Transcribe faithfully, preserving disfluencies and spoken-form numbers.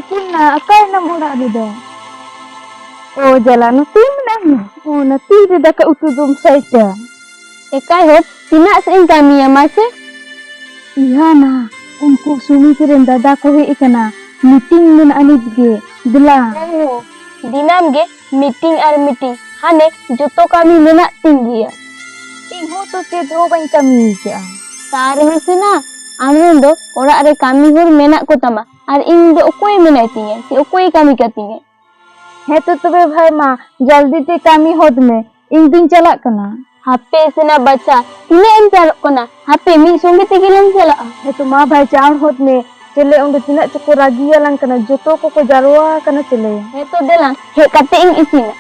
ᱠᱩᱞᱱᱟ, ᱚᱠᱟᱭᱮᱱᱟᱢ ᱚᱲᱟᱜ ᱨᱮᱫᱚ? ᱚ ᱡᱟᱞᱟ, ᱱᱚᱛᱮ ᱢᱮᱱᱟᱜ ᱢᱮ? ᱚ, ᱱᱚᱛᱮ ᱨᱮ ᱫᱟᱠᱟ ᱩᱛᱩ ᱫᱚᱢ ᱥᱟᱭᱛᱟ? ᱮᱠᱟᱭ ᱦᱚᱯ, ᱛᱤᱱᱟᱹᱜ ᱥᱮᱫ ᱤᱧ ᱠᱟᱹᱢᱤᱭᱟ ᱢᱟᱥᱮ? ᱤᱦᱟᱱᱟ, ᱩᱱᱠᱩ ᱥᱩᱢᱤᱛ ᱨᱮᱱ ᱫᱟᱫᱟ ᱠᱚ ᱦᱮᱡ ᱟᱠᱟᱱᱟ, ᱢᱤᱴᱤᱝ ᱢᱮᱱᱟᱜᱼᱟ ᱱᱤᱛ ᱜᱮ, ᱫᱮᱞᱟ᱾ ᱚ, ᱫᱤᱱᱟᱹᱢ ᱜᱮ ᱢᱤᱴᱤᱝ ᱟᱨ ᱢᱤᱴᱤᱝ, ᱦᱟᱱᱮ ᱡᱚᱛᱚ ᱠᱟᱹᱢᱤ ᱢᱮᱱᱟᱜ ᱛᱤᱧ ᱜᱮᱭᱟ᱾ ᱤᱧ ᱦᱚᱸ ᱛᱚ ᱪᱮᱫ ᱦᱚᱸ ᱵᱟᱹᱧ ᱠᱟᱹᱢᱤ ᱟᱠᱟᱫᱼᱟ᱾ ᱛᱟᱨ ᱨᱮᱦᱚᱸ ᱥᱮᱱᱟ, ᱟᱢ ᱨᱮᱱ ᱫᱚ ᱚᱲᱟᱜ ᱨᱮ ᱠᱟᱹᱢᱤ ᱦᱚᱲ ᱢᱮᱱᱟᱜ ᱠᱚ ᱛᱟᱢᱟ, ᱟᱨ ᱤᱧ ᱫᱚ ᱚᱠᱚᱭ ᱢᱮᱱᱟᱭ ᱛᱤᱧᱟᱹ ᱥᱮ ᱚᱠᱚᱭ ᱠᱟᱹᱢᱤ ᱠᱟᱹᱛᱤᱧᱟᱭ? ᱦᱮᱸ ᱛᱚ ᱛᱚᱵᱮ ᱵᱷᱟᱭ ᱢᱟ, ᱡᱚᱞᱫᱤ ᱛᱮ ᱠᱟᱹᱢᱤ ᱦᱚᱫ ᱢᱮ, ᱤᱧ ᱫᱩᱧ ᱪᱟᱞᱟᱜ ᱠᱟᱱᱟ᱾ ᱦᱟᱯᱮ ᱥᱮᱱᱟ ᱵᱟᱪᱷᱟ, ᱛᱤᱱᱟᱹᱜ ᱮᱢ ᱪᱟᱞᱟᱜ ᱠᱟᱱᱟ? ᱦᱟᱯᱮ ᱢᱤᱫ ᱥᱚᱸᱜᱮ ᱛᱮᱜᱮ ᱞᱟᱝ ᱪᱟᱞᱟᱜᱼᱟ᱾ ᱦᱮᱸ ᱛᱚ ᱢᱟ ᱵᱷᱟᱭ, ᱪᱟᱬ ᱦᱚᱫ ᱢᱮ, ᱪᱮᱞᱮ ᱚᱸᱰᱮ ᱛᱤᱱᱟᱹᱜ ᱪᱚᱠᱚ ᱨᱟᱹᱜᱤᱭᱟᱞᱟᱝ ᱠᱟᱱᱟ, ᱡᱚᱛᱚ ᱠᱚᱠᱚ ᱡᱟᱨᱣᱟ ᱟᱠᱟᱱᱟ ᱪᱮᱞᱮ᱾ ᱦᱮᱸ ᱛᱚ ᱫᱮᱞᱟᱝ, ᱦᱮᱡ ᱠᱟᱛᱮ ᱤᱧ ᱤᱥᱤᱱᱟ᱾